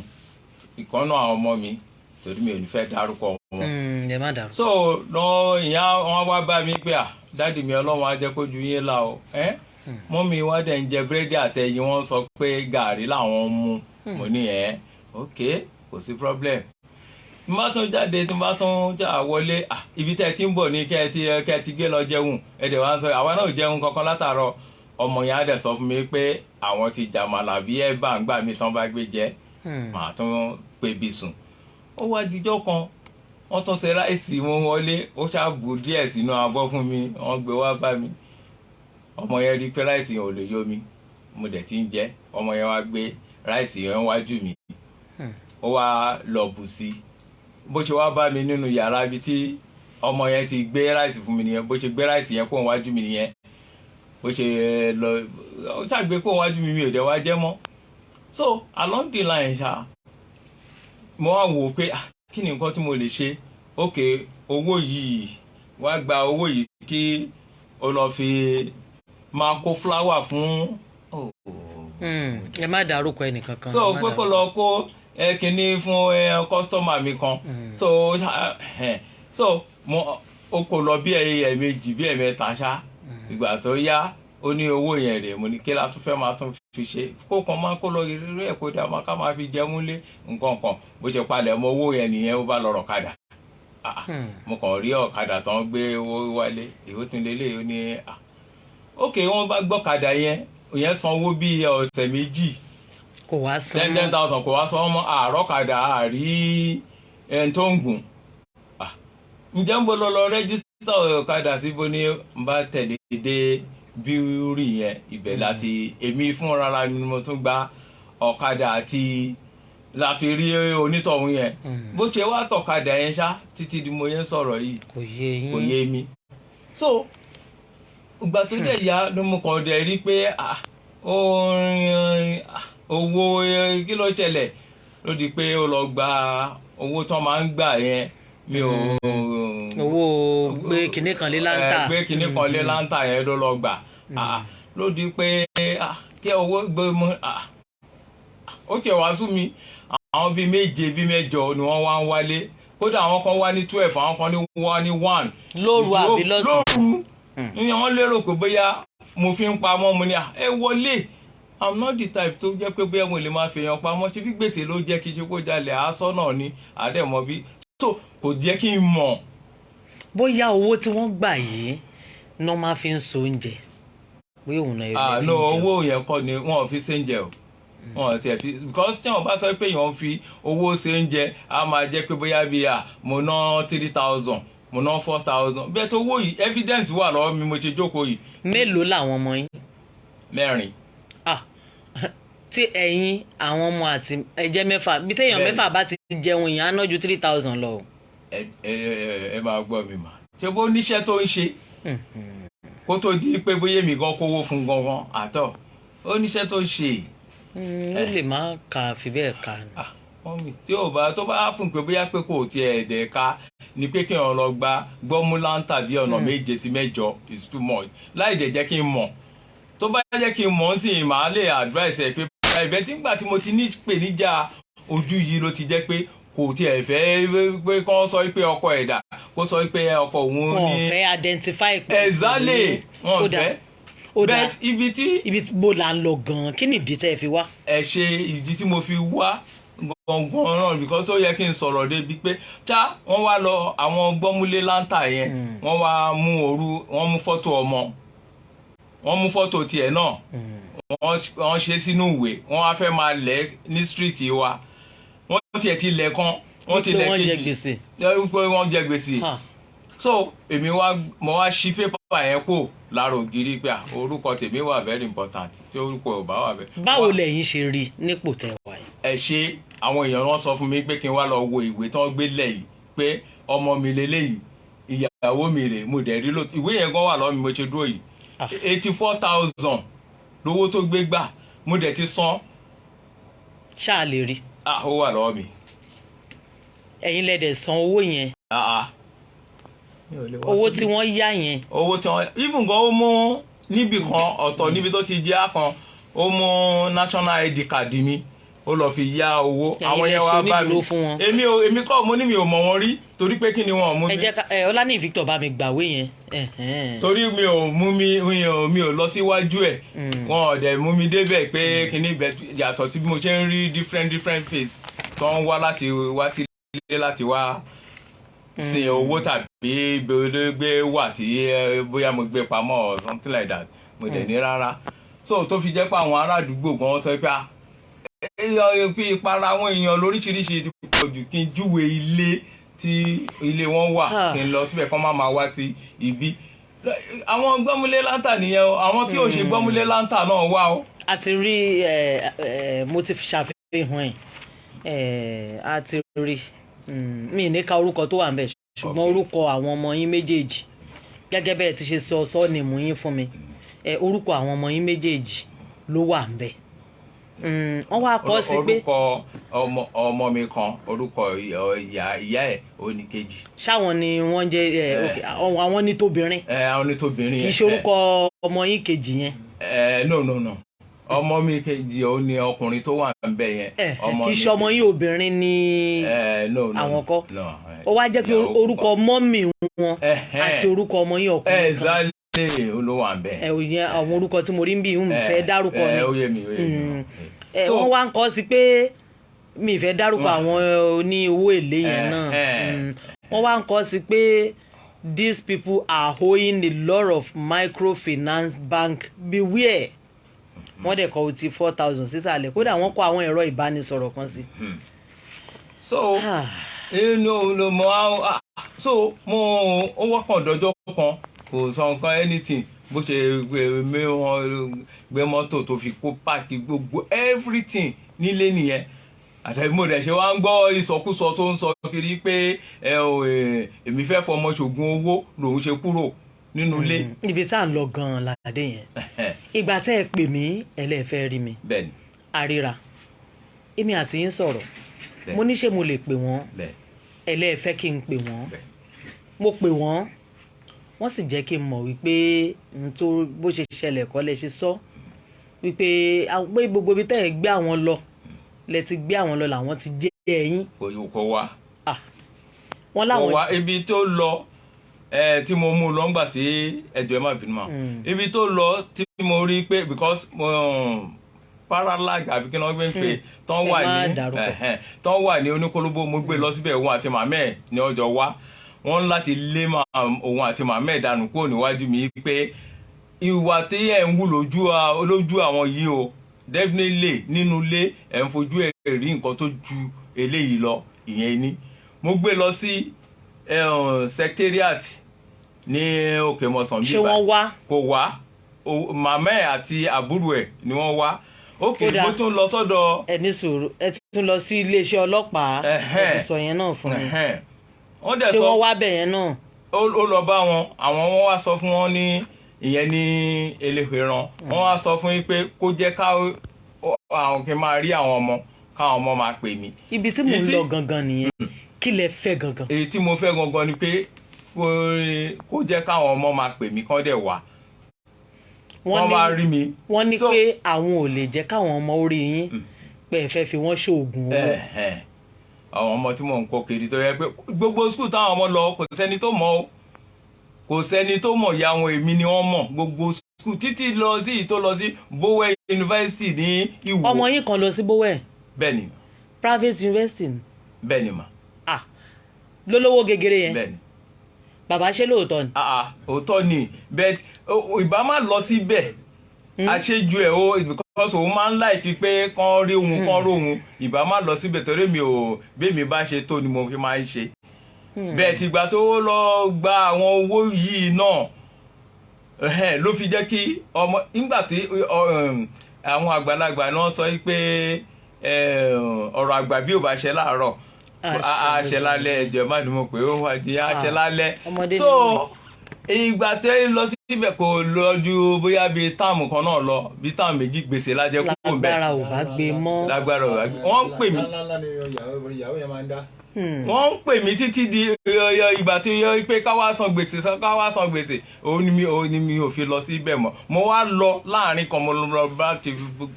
Ìkànnà àwọn ọmọ mi, torí mi ò ní fẹ́ dárúkọ wọn.
Ẹ má dárúkọ.
So lọ ìyá wọn wá bá mi pé, daddy mi, Ọlọ́run á jẹ́ kójú yín là o. Ẹ́ mummy wá dẹ̀ ń jẹ búrẹ́dì àtẹ̀yìn, wọ́n sọ pé gàrí làwọn mú. Mo ní ẹ̀ ok, kò sí problem. Tí n bá tún jáde, tí n bá tún já wọlé, ibi tẹ́ ẹ ti ń bọ̀ ní kẹ́ ẹ ti gbé lọ jẹun. Ẹ dẹ̀ wá ń sọ àwa náà ò jẹun kankan látàárọ̀. Ọmọ yẹn á dẹ̀ sọ fún mi pé àwọn ti jàmàlà bí ẹ bá ń gbà mí tán bá gbé jẹ. Màá tún pè bí sùn. Ó wá dijọ́ kan, wọ́n tún ṣe rice, wọn wọlé, ó ṣàbù díẹ̀ sínú abọ́ fún mi, wọ́n gbé wá bá mi. Ọmọ yẹn rí pé rice yẹn ò lè yó mi, mo dẹ̀ ti ń jẹ. Ọmọ yẹn wá gbé rice yẹn wájú mi, ó wá lọ bù sí. Bó ṣe wá bá mi nínú yàrá ibi tí ọmọ yẹn ti gbé rice fún mi nìyẹn. Bó ṣe gbé rice yẹn kó wájú mi nìyẹn, bó ṣe lọ, ó ṣàgbé kó wájú mi, mi ò dẹ̀ wá jẹ́ mọ́. So along the line ṣá, mo wá wò ó pé kí ni nǹkan tí mo lè ṣe? Ok, owó yìí, wá gba owó yìí kí o lọ fi máa kó flower fún.
Ẹ má dárúkọ ẹnìkankan.
So
Ẹ má
pé kó
dárúkọ.
lọ kó ẹ kinní fún ẹ customer mi kan. So mo ó kó lọ bí ẹ̀ẹ̀mejì, bí ẹ̀ẹ̀mẹ́ta ṣá. Ìgbà tó yá, ó ní owó yẹn rèé. Mo ní kí la tún fẹ́ máa tún fi ṣe? Kó kàn máa kó lọ ìrírí ẹ̀, kó dà máa ká máa fi jẹun lé nǹkan kan. Bó ṣe palẹ̀ mọ́ owó yẹn nìyẹn, ó bá lọ rọ̀kadà. Mo kàn rí ọ̀kadà tó ń gbé owó wálé, èyí tún lélẹ̀. Ó ní ok, wọ́n bá gbọ́kadà yẹn, ìyẹn sanwó bíi ọ̀sẹ̀ 2.
Kò wá san.
10,000, kò wá san mọ́. Àrọ́kadà àrí ẹni tó ń gùn. Ǹjẹ́ ń bọ́ lọ register ọ̀kadà síbo ni n bá tẹ̀lé dé bíúrì yẹn? Ibẹ̀ láti èmi fúnra mi ni mo tún gba ọ̀kadà àti la fi rí onítọ̀hún yẹn. Bó ṣe wá tọ̀kadà yẹn ṣá títí di mo yẹn sọ̀rọ̀ yìí,
Kò yé yín.
kò yé mi. So ìgbà tó dẹ̀ yá ló mú kàn dẹ̀ rí pé owó kí ló ṣẹlẹ̀? Ló di pé ó lọ gba owó tán máa ń gbà yẹn, mi ò.
Owó gbé kinní kan lé láńtà.
Gbé kinní kan lé láńtà yẹn ló lọ gbà. Ló di pé kí owó gbé mú, ó tiẹ̀ wá sú mi. Àwọn bíi méje, bíi mẹ́jọ ni wọ́n wá ń wálé. Kódà àwọn kan wá ní 12, àwọn kan wá ní 1.
Lóru àbí lọ́sàn-án?
Lóru. Ní wọ́n lérò pé bóyá mo fi ń pamọ́. Mo ní, "À, ẹ wọlé." I'm not the type tó jẹ́ pé bóyá mo lè máa fi èèyàn pamọ́. Ṣé bí gbèsè ló jẹ́, kí ṣe kó jalè, àásọ náà ni àdẹ̀mọ́ bí tó kò jẹ́ kí n mọ̀.
Bóyá owó tí wọ́n gbà yìí ná máa fi ń so oúnjẹ, bóyá òun náà
Ah
fi ń
no,
jẹun.
owó yẹn kọ́ ni wọn ò fi ṣe ń jẹ o. Wọn ò tiẹ̀ fi, because tí wọn bá sọ pé èèyàn ń fi owó ṣe ń jẹ, á máa jẹ́ pé bóyá bíi à mo ná 3,000, mo ná 4,000. Bẹ́ẹ̀ tó owó yìí, evidence wà lọ́wọ́ mi, mo ṣe jókòó yìí.
Mélòó làwọn ọmọ yín?
4.
Ah, tí ẹ̀yin, àwọn ọmọ àti ẹ̀jẹ̀ 6, bí téèyàn 6 bá ti jẹun, èèyàn á ná ju 3,000 lọ o.
Ẹ ẹ ẹ ẹ máa gbọ́ mi mà. Ṣé bó níṣẹ́ tó ń ṣe kó tó di pé bóyá èmi gan kówó fún gangan àtọ̀, ó níṣẹ́ tó ń ṣe.
Ó lè má kà fi bẹ́ẹ̀ kà ní.
Ah, mummy, tí ò bá tó bá happen pé bóyá pé kò tiẹ̀ dẹ̀ ka ni pé kí èèyàn lọ gba gbọ́múláńtà bí ọ̀nà 7 sí 8 is too much láì dẹ̀ jẹ́ kí n mọ̀. Tó bá jẹ́ kí n mọ̀ sí i, màá lè advice ẹ̀ pé ibẹ̀ tí ngbà tí mo ti ní ìpèníjà ojú yìí ló ti jẹ́ pé kò tiẹ̀ fẹ́ pé kán sọ pé ọkọ ẹ̀dà, kó sọ pé ọkọ òun
Wọn ò
ní.
fẹ́ identify pẹ̀lú.
Exactly, wọn
Ó
ò
dáa.
fẹ́.
Ó dáa.
But ibi tí
Ibi tí bó la ń lọ gan-an, kí nìdí tẹ́ ẹ fi wá?
Ẹ ṣe, ìdí tí mo fi wá gangan náà, because ó yẹ kí n sọ̀rọ̀ débi pé tá wọ́n wá lọ àwọn gbọ́múlé láńtà yẹn, wọ́n wá mú òru, wọ́n mú fọ́tò ọmọ, wọ́n mú fọ́tò tiẹ̀ náà, wọ́n ṣe sínú ìwé, wọ́n wá fẹ́ máa lẹ̀ ní street wa. Wọ́n tiẹ̀ ti lẹ̀ kan, wọ́n ti
Pé
lẹ̀
wọ́n jẹ
kejì.
gbèsè.
Ẹ, pé wọ́n jẹ gbèsè. So èmi wá, mo wá ṣí pépà yẹn kò lára ògiri pé, à, orúkọ tèmi wà very important, tí orúkọ ò bá wà bẹ́ẹ̀.
Báwo lẹ̀yin ṣe rí nípò tẹ́ wà yìí?
Ẹ ṣe, àwọn èèyàn wọn sọ fún mi pé kí n wá lọ wo ìwé tí wọ́n gbé lẹ̀ yìí, pé ọmọ mi lélẹ́yìí, ìyàwó mi rè. Mo dẹ̀ rí lóòótọ́, ìwé yẹn gan wà lọ́wọ́ mi, mo ṣe dúró yìí. 84,000 lówó tó gbé gbà, mo dẹ̀ ti san.
Ṣáà lè rí?
Ah, ó wà lọ́wọ́ mi.
Ẹ̀yin lẹ dẹ̀ san owó yẹn?
Ah, ah. Mi ò lè wá
Owó
síbí.
tí wọ́n yá yẹn.
Owó tí wọ́n even gan, ó mú níbì kan ọ̀tọ̀, níbi tó ti jẹ́ kan, ó mú national ID card mi, ó lọ fi yá owó.
Ẹ̀yin
Àwọn
lẹ
yẹn
ṣe
wá bá mi.
onídùúró fún wọn.
Èmi ò, èmi kọ́, mo ní mi ò mọ̀ wọ́n rí, torí pé kí ni wọn ò mú
Ẹ
mi.
jẹ́ ká ẹ Ọlánìyí Victor bá mi gbàwé yẹn. Ẹ̀hẹ́n.
Torí mi ò mú mi, mi ò lọ síwájú ẹ̀. Wọn ò dẹ̀ mú mi débẹ̀ pé kíní ibẹ̀ yàtọ̀ sí bí mo ṣe ń rí different different face tó ń wá láti wá sí ilé láti wá sin owó tàbí gbé wà tí bóyá mo gbé pamọ́ or something like that. Mo dẹ̀ ní rárá. So tó fi jẹ́ pé àwọn ará àdúgbò gan sọ pé, ah, pé ìpara àwọn èèyàn lóríṣiríṣi ti pọ̀ jù, kí n júwe ilé tí ilé wọn wà, kí n lọ síbẹ̀, kán má máa wá sí ibi. Àwọn gbọ́múlé láńtà nìyẹn o. Àwọn tí ò ṣe gbọ́múlé láńtà náà wà o.
A ti rí ẹ ẹ, mo ti ṣàfihàn ẹ ẹ, a ti rí. Mi ní ka orúkọ tó wà ń bẹ̀, ṣùgbọ́n orúkọ àwọn ọmọ yín méjèèjì, gẹ́gẹ́ bẹ́ẹ̀ ti ṣe sọ sọ ni mú yín fún mi ẹ, orúkọ àwọn ọmọ yín méjèèjì ló wà ń bẹ̀. Wọ́n wá kọ sí pé
Orúkọ ọmọ mi kan, orúkọ ìyá ẹ̀ oníkejì.
Ṣáwọn ni wọ́n jẹ́ ẹ? Ok, àwọn ní tóbìnrin.
Ẹ, àwọn onítòbìnrin.
Kì í ṣe orúkọ ọmọ yín kejì yẹn?
Ẹ, no, no, no, ọmọ mi kejì, ó ní ọkùnrin tó wà ń bẹ yẹn.
Ẹ kì í ṣe ọmọ yín obìnrin ní?
Ẹ, no, no.
Àwọn kọ́?
No.
Ó wá jẹ́ pé
Ìyàwó
orúkọ mummy wọn àti orúkọ ọmọ yín ọkùnrin kan.
Exactly, ló wà ń bẹ.
Ẹ ò yẹn, àwọn orúkọ tí mo rí ń bí ń fẹ́ dárúkọ ni.
Ẹ, ó yé mi, ó yé mi.
Ẹ
So-
wọ́n wá ń kọ́ sí pé mi ì fẹ́ dárúkọ àwọn oní owó èlé yẹn náà. Wọ́n wá ń kọ́ sí pé these people are owing a lot of microfinance bank, beware. Wọ́n dẹ̀ kọ 4,000 sísàlẹ̀, kódà wọ́n kọ àwọn ẹ̀rọ ìbánisọ̀rọ̀ kan sí.
So inú ló mọ á. So mo ó wọ́kàn dọjọ́ kan, kò sọ nǹkan anything, bó ṣe gbé wọn gbé mọ́tò tó fi kó páàkì gbogbo everything nílé nìyẹn. Àtẹ̀bí mo dẹ̀ ṣe wá ń gbọ́ ìsọkúsọ tó ń sọ kiri pé ẹ ò èmi fẹ́ fọmọ ṣògùn owó lòun ṣe kúrò nínú ilé.
Ibi tá à ń lọ gan-an làdé yẹn. Ìgbà tẹ́ ẹ pè mí, ẹlẹ́fẹ́ rí mi.
Bẹ́ẹ̀ni.
Àríra, èmi àti yín sọ̀rọ̀. Mo ní ṣé mo lè pè wọ́n?
Bẹ́ẹ̀.
Ẹlẹ́fẹ́ kí n pè wọ́n.
Bẹ́ẹ̀.
Mo pè wọ́n, wọ́n sì jẹ́ kí n mọ̀ wípé n tó bó ṣe ṣẹlẹ̀ kọ́ lẹ ṣe sọ, wípé pé gbogbo ibi tẹ́ ẹ gbé àwọn lọ, lẹ ti gbé àwọn lọ, làwọn ti jẹ́ ẹ̀yìn.
Kò wá.
Ah, wọ́n
Kò
láwọn
wá. Ibi tó lọ Ẹ tí mo mú un lọ ńgbà tí ẹjọ́, ẹ má bínú mà. Ibi tó lọ tí mo rí pé because paralag àbí kí ni wọ́n gbé ń pè tán
Ẹ
wà
má
ní
dárúkọ.
ẹ̀hẹ́n, tán wà ní oníkólóbó, mo gbé lọ síbẹ̀, òun àti màmá ẹ̀ ní ọjọ́ wá. Wọ́n ń láti lé òun àti màmá ẹ̀ dànù kúrò níwájú mi pé ìwà tí ẹ̀ ń wù lójú àwọn yìí o, definitely nínú ilé ẹ̀ ń fojú ẹ̀ rí nǹkan tó ju eléyìí lọ. Ìyẹn ni mo gbé lọ sí secretariat ní Òkè Mọ̀sán.
Ṣé wọ́n wá?
Kò wá. Màmá ẹ̀ àti àbúrò ẹ̀ ni wọ́n wá. Ókè.
Ó dáa.
Mo tún lọ sọ́dọ̀
Ẹ ní sùúrù, ẹ tún lọ sí iléeṣẹ́ ọlọ́pàá, ẹ ti sọ yẹn náà fún mi.
Ẹ̀hẹ́n. Wọ́n dẹ̀
Ṣé
sọ
wọ́n wá bẹ̀ yẹn náà?
Ó lọ bá wọn, àwọn wọn wá sọ fún wọn ní ìyẹn ní Eléhùẹ̀ràn, wọ́n wá sọ fún yín pé kó jẹ́ ká àwọn kí n máa rí àwọn ọmọ, káwọn ọmọ máa pè mí.
Ibi tí mò ń lọ gangan nìyẹn. Kí lẹ fẹ́ gangan?
Èyí tí mo fẹ́ gangan ni pé kó jẹ́ káwọn ọmọ máa pè mí, kán dẹ̀ wá, wọ́n máa rí mi.
Wọ́n ní pé àwọn ò lè jẹ́ káwọn ọmọ orí yín, pé ẹ fẹ́ fi wọ́n ṣoògùn owó.
Ẹ̀hẹ̀n. Àwọn ọmọ tí mò ń kó kiri tó yẹ pé gbogbo school táwọn ọmọ lọ, kò sẹ́ni tó mọ̀ o, kò sẹ́ni tó mọ̀ ya wọn, èmi ni wọ́n mọ̀. Gbogbo school títí lọ sí ìtó lọ sí Bowen University ní Ìwó.
Ọmọ yín kan lọ sí Bowen?
Bẹ́ẹ̀ ni.
Private university ni?
Bẹ́ẹ̀ ni mà.
Ah, lólówó gegere yẹn?
Bẹ́ẹ̀ ni.
Bàbá, ṣé lóòótọ́ ni?
Ah ah, òótọ́ ni, but ìbá má lọ síbẹ̀, àṣejù ẹ̀ o, because òun máa ń like pé kán rí òun, kán rí òun. Ìbá má lọ síbẹ̀ torí mi ò bẹ́ẹ̀ bá ṣe tó ni mo fi máa ń ṣe bẹ́ẹ̀. Tìgbà tó lọ gba àwọn owó yìí náà, ẹhẹ́n, ló fi jẹ́ kí ọmọ nígbà tí àwọn àgbàlagbà náà sọ pé ọ̀rọ̀ àgbà bí ò bá ṣe láàárọ̀, á ṣe lálẹ́. Ẹ̀jẹ̀ má ní mo pé ó wà ní á ṣe lálẹ́.
Ọmọdé
So ìgbà tẹ́ lọ síbẹ̀, kò lọ ju bóyá bíi term kan náà lọ, bíi term 2, gbèsè lájẹ kúrò ń bẹ̀.
Lágbára ò bá gbé mọ́.
Lágbára ò bá gbé. Wọ́n ń pè mí.
Ńlá ni ìyàwó yẹn máa ń dá.
Wọ́n ń pè mí títí di ìgbà tí yọ pé ká wá san gbèsè, ká wá san gbèsè. Òun ni mi ò fi lọ síbẹ̀ mọ́. Mo wá lọ láàrin kan, mo lọ bá ti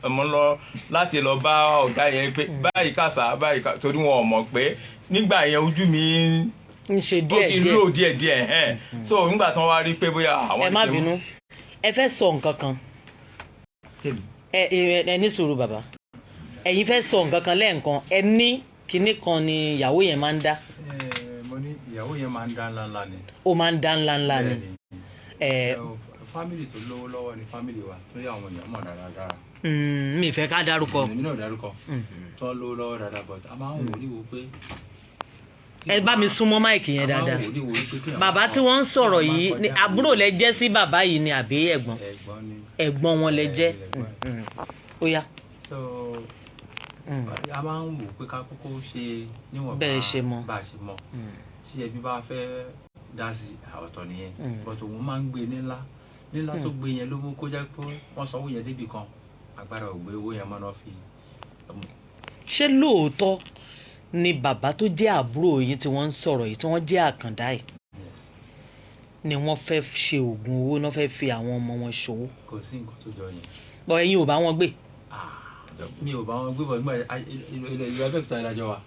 mo lọ láti lọ bá ọ̀gá yẹn pé báyìí kàṣà báyìí ká, torí wọn ò mọ̀ pé nígbà yẹn ojú mi
ń ṣe
ó
díẹ̀
ti
díẹ̀.
lò díẹ̀ díẹ̀ ẹ̀hẹ́n. So nígbà tí wọ́n wá rí pé bóyá àwọn
Ẹ má
ti
bínú, ẹ fẹ́ sọ nǹkan kan. Ẹ ẹ ẹ ní sùúrù bàbá, ẹ̀yin fẹ́ sọ nǹkan kan lẹ́ẹ̀kan. Ẹ ní kinní kan ni ìyàwó yẹn máa ń dá.
Mo ní ìyàwó yẹn máa ń dá ńlá ńlá ni.
Ó máa ń dá ńlá ńlá ni?
Bẹ́ẹ̀ni.
Ẹ
Family tó lówó lọ́wọ́ ni family wa tó yẹ àwọn èèyàn mọ̀ dáradára.
Mi fẹ́ ká dárúkọ.
Èmi náà dárúkọ. Tó lówó lọ́wọ́ dáadáa, but a máa ń wò níwò pé.
Ẹ bá mi súnmọ́ mic yẹn
A máa ń
dáadáa.
wò níwò wípé kéèyàn
Bàbá tí wọ́n ń sọ̀rọ̀ yìí ni àbúrò lẹ jẹ́ sí bàbá yìí ni àbí ẹ̀gbọ́n?
Ẹ̀gbọ́n ni.
Ẹ̀gbọ́n wọn lẹ jẹ́.
Ẹ̀gbọ́n.
Ó yá.
So a máa ń wò pé ká kókó ṣe níwọ̀nba
Bẹ́ẹ̀ ṣe mọ̀.
bá a ṣe mọ̀. Tí ẹbí bá fẹ́ dá sí, ọ̀tọ̀ nìyẹn. But òun máa ń gbé nílá nílá. Tó gbé yẹn ló mú kó jẹ́ pé wọ́n sanwó yẹn débì kan, agbára ò gbé owó yẹn mọ́ náà fi.
Ṣé lóòótọ́ ni bàbá tó jẹ́ àbúrò yìí tí wọ́n ń sọ̀rọ̀ yìí, tí wọ́n jẹ́ àkàndá yìí, ni wọ́n fẹ́ ṣe oògùn owó náà, fẹ́ fi àwọn ọmọ wọn ṣòwò?
Kò sí nǹkan tó jọ yẹn.
Bọ́ ẹ̀yin ò bá wọn gbé?
Mi ò bá wọn gbé bọ̀ nígbà ìlú Abẹ́òkúta ìlàjọ wa.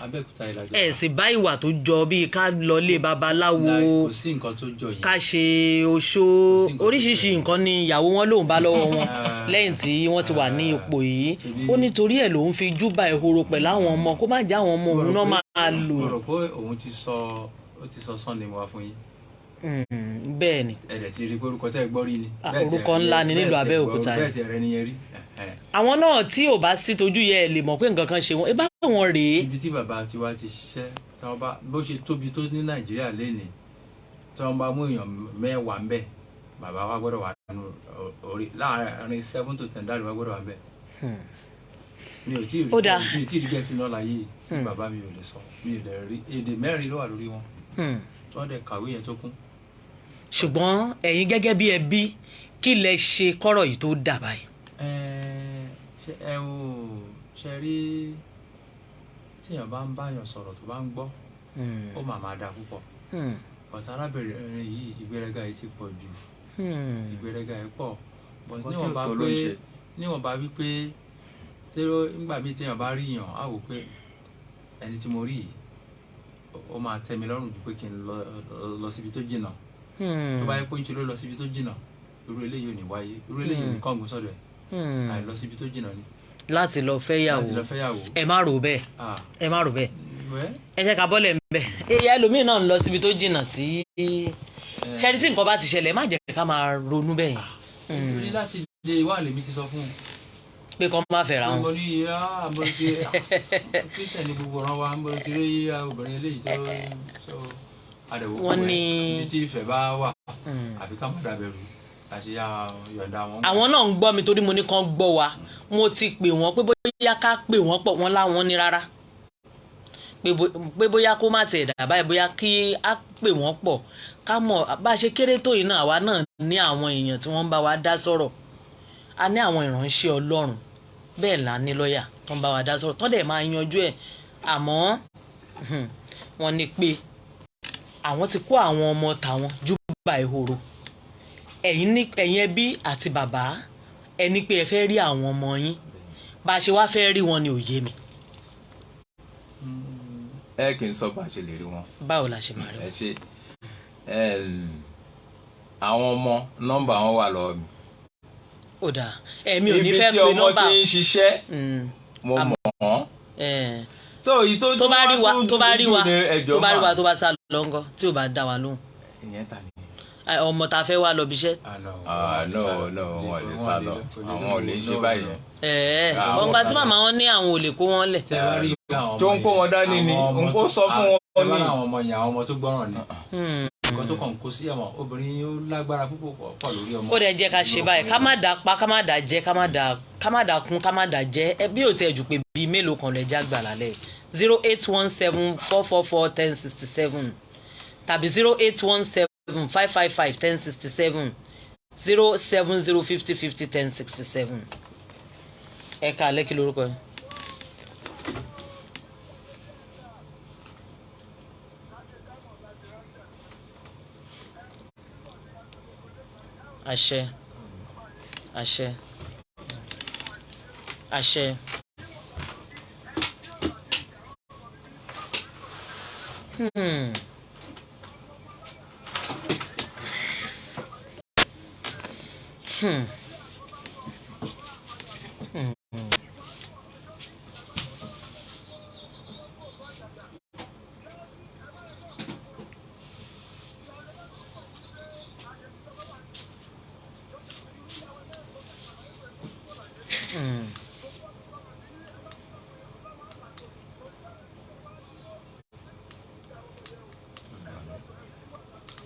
Abẹ́òkúta ìlàjọ.
Ẹ sì bá ìwà tó jọ bíi ká lọ lé babaláwo?
Kò sí nǹkan tó jọ yẹn.
Ká ṣe oṣó?
Kò sí nǹkan tó
Oríṣiríṣi
jọ.
nǹkan ni ìyàwó wọn lòun bá lọ́wọ́ wọn
Ah.
lẹ́yìn tí wọ́n ti wà ní ipò yìí.
Ṣebí-
Ó nítorí ẹ̀ lòun fi júbà ehoro pẹ̀lú àwọn ọmọ, kó má jẹ́ àwọn ọmọ òun náà máa lò.
Mo rò pé òun ti sọ, ó ti sọ surname wa fún yín.
Bẹ́ẹ̀ ni.
Ẹ dẹ̀ ti rí i pé orúkọ tẹ́ ẹ gbọ́ rí ni.
Ah,
Bẹ́ẹ̀ tí ẹ
orúkọ
rí-
ńlá ni
bẹ́ẹ̀
nílùú
tí ẹ
Abẹ́òkúta
bẹ́ẹ̀
ni.
tí ẹ rẹ nìyẹn rí. Ẹ̀hẹ́n.
Àwọn náà tí ò bá sí tójú yẹ, ẹ lè mọ̀ pé nǹkan kan ṣe wọ́n, ẹ bá wọn rèé.
Ibi tí bàbá tiwa ti ṣiṣẹ́, tí wọ́n bá bó ṣe tóbi tó ní Nàìjíríà lénìí, tí wọ́n bá mú èèyàn 10 ń bẹ̀, bàbá wa gbọ́dọ̀ wà nínú orí láàárín 7 to 10 dáàbò wa gbọ́dọ̀ wà ń bẹ̀. Mi ò tí ì rí
Ó dáa.
mi ò tí ì rí gẹ̀ẹ́sì náà láyé yìí tí bàbá mi ò lè sọ. Mi ò lè rí èdè 4 ló wà lórí wọn tí wọ́n dẹ̀ kàwé yẹn tó kún.
Ṣùgbọ́n ẹ̀yin gẹ́gẹ́ bí ẹbí, kí lẹ ṣe kọ́rọ̀ yìí tó dà báyìí?
Ẹ ṣe ẹ ò ṣe rí, tíyàn bá ń báyàn sọ̀rọ̀ tó bá ń gbọ́, ó máa dáa púpọ̀. But arábìnrin yìí, ìgbéraga yìí ti pọ̀ jù. Ìgbéraga yìí pọ̀, but
Nǹkan tí
níwọ̀nba
ò tó ló ń
pé
ṣe.
níwọ̀nba wípé tí nígbà míì téèyàn bá rí yàn, á wò pé ẹni tí mo rí yìí Ó máa tẹ́ mi lọ́rùn ju pé kí n lọ síbi tó jìnnà. Tó bá yẹ pé ń ṣe ló lọ síbi tó jìnnà, irú eléyìí ò ní wáyé, irú eléyìí ò ní kángun sọ́dọ̀ ẹ̀. Àìlọ síbi tó jìnnà ni
láti lọ fẹ́ yàwó.
Láti lọ fẹ́yàwó.
Ẹ má rò bẹ́ẹ̀.
Ah,
Ẹ má rò bẹ́ẹ̀.
Well,
Ẹ jẹ́ ká bọ́lẹ̀ ń bẹ̀. Ẹ̀yà ẹlòmíì náà ń lọ síbi tó jìnnà tí ṣẹ́rí tí nǹkan bá ti ṣẹlẹ̀, má jẹ́ ká máa ronú bẹ́ẹ̀ yẹn.
Nítorí láti lè wà lèmi ti sọ fún un
pé kọ́ má fẹ́ra wọn.
Mo ní mo ti Christian ní gbogbo ọ̀ràn wa, mo ti rí obìnrin eléyìí tó so àdẹ̀wò
Wọ́n ní-
ibi tí ìfẹ́ bá wà, àfi ká má dàbẹ̀rù àti yá yọ̀ǹda wọn.
Àwọn náà ń gbọ́ mi torí mo ní kàn gbọ́ wa. Mo ti pè wọ́n pé bóyá ká pè wọ́n pọ̀, wọ́n láwọn ní rárá, pé bóyá kó má tiẹ̀ dà báyìí, bóyá kí á pè wọ́n pọ̀, ká mọ̀ bá a ṣe kéré tó yìí náà. Àwa náà ní àwọn èèyàn tí wọ́n ń bá wa dá sọ̀rọ̀, a ní àwọn ìránṣẹ́ Ọlọ́run, bẹ́ẹ̀ là ní lọ́ọ̀yà tó ń bá wa dá sọ̀rọ̀, tó dẹ̀ máa yanjú ẹ̀. Àmọ́ wọ́n ní pé àwọn ti kó àwọn ọmọ tàwọn júbà ìhòòrò. Ẹ̀yin ní ẹ̀yin ẹbí àti bàbá ẹni pé ẹ fẹ́ rí àwọn ọmọ yín, bá a ṣe wá fẹ́ rí wọn ni ò yé mi.
Ẹ kì í sọ bá a ṣe lè rí wọn.
Báwo la ṣe máa rí
Ẹ
wọn?
ṣe àwọn ọmọ, nọ́mbà wọn wà lọ́wọ́ mi.
Ó dáa, ẹ̀mi ò ní fẹ́
Ibi tí
pe
ọmọ
nọ́mbà.
ti ń ṣiṣẹ́, mo mọ̀ wọ́n. So èyí
Tó bá rí wa, tó bá rí wa,
ẹjọ́
tó bá rí wa, tó bá sá lọ ńkọ́, tí ò bá dá wa lóhùn?
Ìyẹn ta ni?
Ọmọ tá a fẹ́ wá lọ bí iṣẹ́.
Ah, no, no, wọn ò lè sá lọ, àwọn ò lè ṣe báyìí.
Ẹ̀ẹ́ ọgbà tí màmá wọn ní àwọn ò lè kó wọn lẹ̀.
Tẹ bá rí àwọn ọmọ
Tó ń kó wọn dání ni,
àwọn ọmọ
n kó sọ fún wọn
tẹ bá
ni.
rí àwọn ọmọ yẹn, àwọn ọmọ tó gbọ́ràn ni. Nǹkan tó kàn kó sí ẹ̀wọ̀n, obìnrin ó lágbára púpọ̀ pọ̀ lórí ọmọ.
Ó dẹ̀ jẹ́ ká ṣe báyìí, ká má dà pa, ká má dà jẹ́, ká má dà kún, ká má dà jẹ́ ẹ. Bí ò tiẹ̀ jù pé bíi mélòó kan lè já gbà lálẹ́, 08174441067 tàbí 08175551067, 07050501067. Ẹ ká alẹ́, kí lorúkọ yẹn? Àṣẹ, àṣẹ, àṣẹ.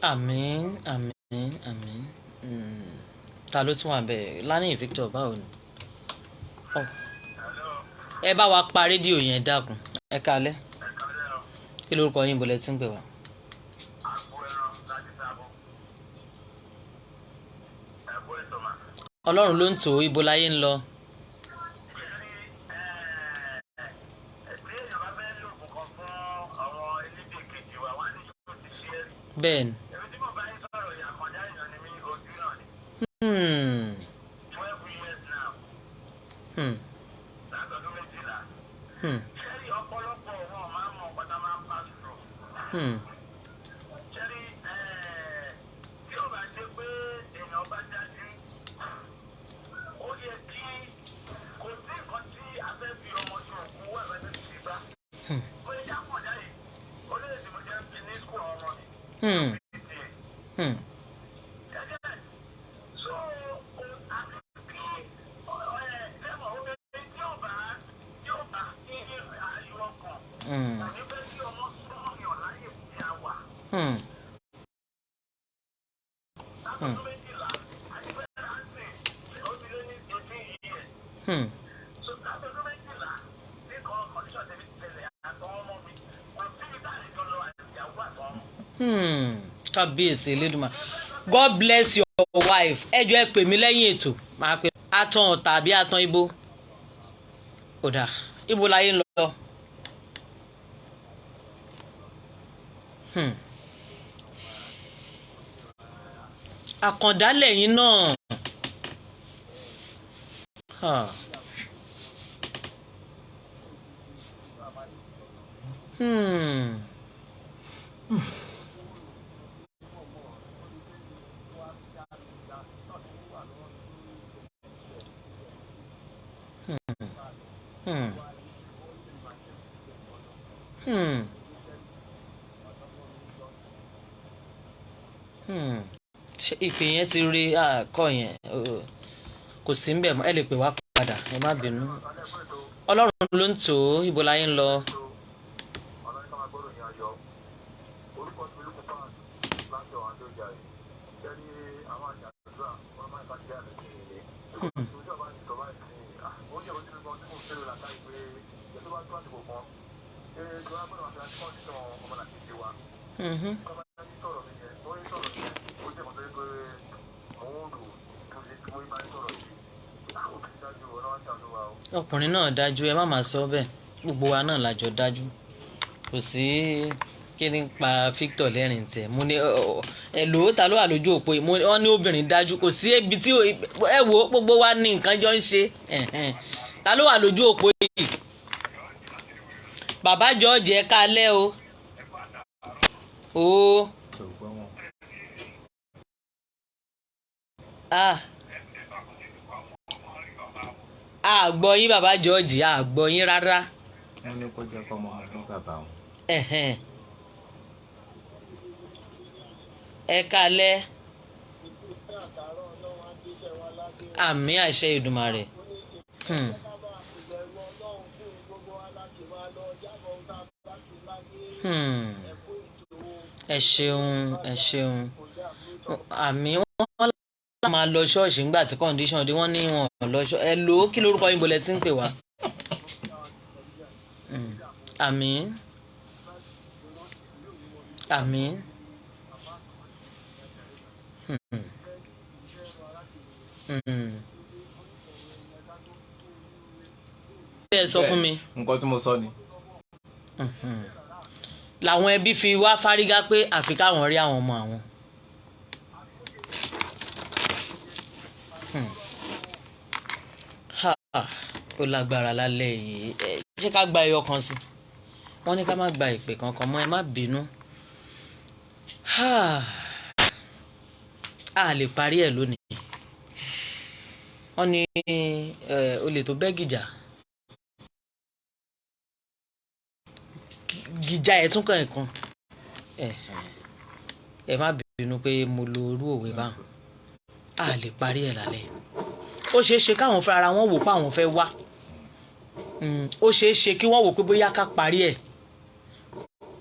Àmín, àmín, àmín. Ta ló tún wà bẹ́ẹ̀? Lánìí Victor, báwo ni? Ọ. Ẹ bá wa pa rédíò yẹn, dákun. Ẹ kalẹ́, kí lórúkọ yín, bọ̀lẹ́ tí ń pè wá? Ọlọ́run ló ń tò. Ibo láyé ń lọ? Bẹ́ẹ̀ ni. Kábíyèsí Elédùmarè. God bless your wife. Ẹ jọ̀ọ́, ẹ pè mí lẹ́yìn ètò, máa pè atan tàbí atan ibo. Kódà, ibo láyé ń lọ? Àkàndá lẹ́yìn náà. Ah. Ṣé ìpè yẹn ti rí àkọ yẹn? Kò sí ń bẹ̀ mọ́. Ẹ lè pè wá padà, ẹ má bínú. Ọlọ́run ló ń tò ó. Ibo la yín lọ?
Ọlọ́run ká máa gbọ́dọ̀ yín ayọ̀. Orúkọ tí olùkọ́ pa láti ọ̀hún tó jà yìí jẹ́rí àwọn àjàdúrà wọn máa ń bá jẹ́ àmì ìrìn ìjọba ti sọ báyìí sí i. Ó jẹ́ ojú kan tí mò ń fẹ́ràn látàrí pé ìjọba tó bá tó àsìkò kan ṣé ìjọba gbọ́dọ̀ máa fi láti kọ́ńtítàn ọmọlàkejì wa. Kọ́ bá ní sọ̀rọ̀ mi yẹn, ó ní sọ̀rọ̀ yẹn, ó jẹ́ kan tó yẹ pé mò ń rò tó ṣe tí mo bá ń sọ̀rọ̀ yìí, ó ti dájú ọlọ́run ṣàánú wa o.
Ọkùnrin náà dájú, ẹ má máa sọ bẹ́ẹ̀. Gbogbo wa náà lájọ dájú. Kò sí kí ni pa Victor lẹ́rìn tẹ̀ mo ní ẹ lò ó. Ta ló wà lójú òpó yìí? Mo ní wọ́n ní obìnrin dájú, kò sí ibi tí ẹ wo gbogbo wa ní nǹkan jọ ń ṣe. Ẹ̀hẹ́n. Ta ló wà lójú òpó yìí? Bàbá George, ẹ káalẹ́ o. O.
Tó gbọ́ wọn.
Ah, a gbọ́ yín, bàbá George, a gbọ́ yín rárá.
Wọ́n ní kó jẹ́ kọ́ ọmọ rí bàbá wọn.
Ẹ̀hẹ́n. Ẹ káalẹ́. Àmì àṣẹ Èdùmàrè. Ẹ ṣeun, ẹ ṣeun. Àmì wọn láti máa lọ ṣọ́ọ̀ṣì ńgbà tí condition dé, wọ́n ní wọn ò lọ ṣọ́ọ̀ṣì. Ẹ lò ó. Kí lórúkọ yín, bolẹ̀ tí ń pè wá? Àmì. Àmì. Ẹ sọ fún mi.
Nǹkan tí mo sọ ni.
Làwọn ẹbí fi wá fárígá pé àfi káwọn rí àwọn ọmọ àwọn. Ha, ó lágbára lálẹ́ yìí. Ẹ ṣé, ká gba ẹyọ kan sí. Wọ́n ní ká má gba ìpè kankan mọ́, ẹ má bínú. Ha. A lè parí ẹ̀ lónìí. Wọ́n ní olè tó bẹ́ gìjà gìjà ẹ̀ tún kàn ẹ̀ kan. Ẹ má bínú pé mo lo irú òwe báwọn. A lè parí ẹ̀ lálẹ́. Ó ṣeé ṣe káwọn fúnra ara wọn wò pé àwọn fẹ́ wá. Ó ṣeé ṣe kí wọ́n wò pé bóyá ká parí ẹ̀,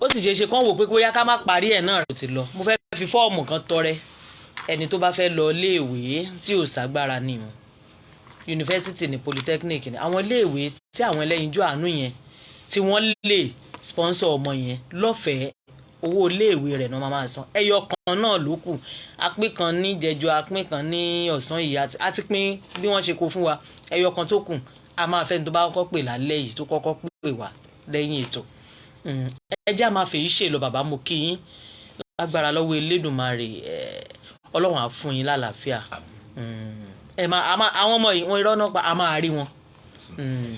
ó sì ṣeé ṣe kí wọ́n wò pé bóyá ká má parí ẹ̀ náà. Ló ti lọ. Mo fẹ́ fi fọ́ọ̀mù kan tọrẹ ẹni tó bá fẹ́ lọ iléèwé tí ò ságbára ní o, yunifásitì ní, polytechnic ní, àwọn iléèwé tí àwọn ẹlẹ́yinjú àánú yẹn tí wọ́n lè sponsor ọmọ yẹn lọ́fẹ̀ẹ́. Owó iléèwé rẹ̀ náà máa san. Ẹyọ kan náà ló kù. Apín kan ní jẹjọ, apín kan ní ọ̀sán yìí, àti pín bí wọ́n ṣe kó fún wa. Ẹyọ kan tó kù, a máa fẹ́ni tó bá kọ́kọ́ pè lálẹ́ yìí, tó kọ́kọ́ pè wá lẹ́yìn ètò. Ẹ jẹ́ a máa fèyí ṣe lọ. Bàbá, mo kí yín. Lágbára lọ́wọ́ Elédùmarè, Ọlọ́run á fún yín lálàáfíà. Ẹ máa a máa àwọn ọmọ yìí, wọn irọ́ náà pa, a máa rí wọn.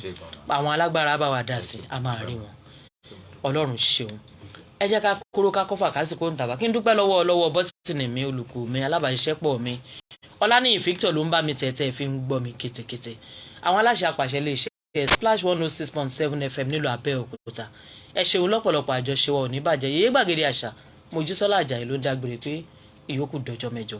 Ṣe gan-an.
Àwọn alágbára bá wa dá sí, a máa rí wọn. Ọlọ́run ṣeun. Ẹ jẹ́ ká kúrò, ká kọ́fà kásìkò ń tàbá. Kí n dúpẹ́ lọ́wọ́ bọ́tìnì mi, olùkọ́ mi, alábàáṣiṣẹ́pọ̀ mi, Ọláníyì Victor ló ń bá mi tẹ̀tẹ̀ fi ń gbọ́ mi kétékété. Àwọn aláṣẹ apàṣẹ lè ṣe Splash 106.7 FM nílùú Abẹ́òkúta, ẹ ṣeun lọ́pọ̀lọpọ̀. Àjọṣe wa ò ní bàjẹ́. Yèyé gbàgede àṣà, Mojísọ́lá Àjàyí ló ń dágbére pé ìyókù dọjọ́ mẹ́jọ.